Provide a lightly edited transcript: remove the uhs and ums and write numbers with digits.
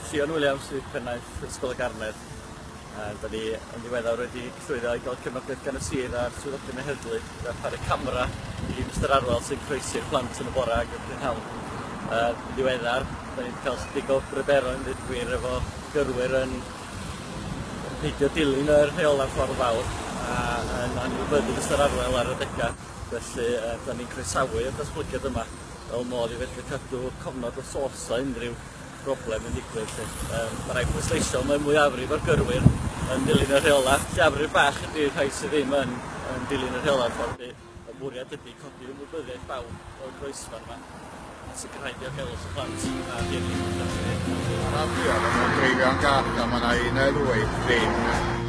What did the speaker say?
Llion Williams sydd pennaeth Ysgol y Garnedd. Da ni yn ddiweddar wedi llwyddo i gael cefnogaeth gan y sir a'r swyddogion y heddlu i ddarparu camera i Mister Arwel sy'n croesi'r plant yn y bore ac y prynhawn. Yn ddiweddar, da ni wedi cael chydig o bryderon, dweud y gwir, efo gyrwyr yn peidio dilyn y rheola'r ffordd fawr a yn anwybyddu Mister Arwel ar adegau. Felly, da ni'n croesawu y datblygiad yma fel modd i fedru cadw cofnod os oes 'na unrhyw broblem yn digwydd 'lly. Ma' raid pwysleisio mae mwyafrif o'r gyrwyr yn dilyn y rheola'. Lleiafrif bach ydi'r rhai sydd ddim yn yn dilyn y rheola'r ffordd 'lly. Y bwriad ydi codi ymwybyddiaeth bawb o'r groesfan 'ma a sicrhau diogelwch y plant a rhieni. Ar y ma' nhw'n dreifio'n gall a ma' 'na un neu ddwy ddim.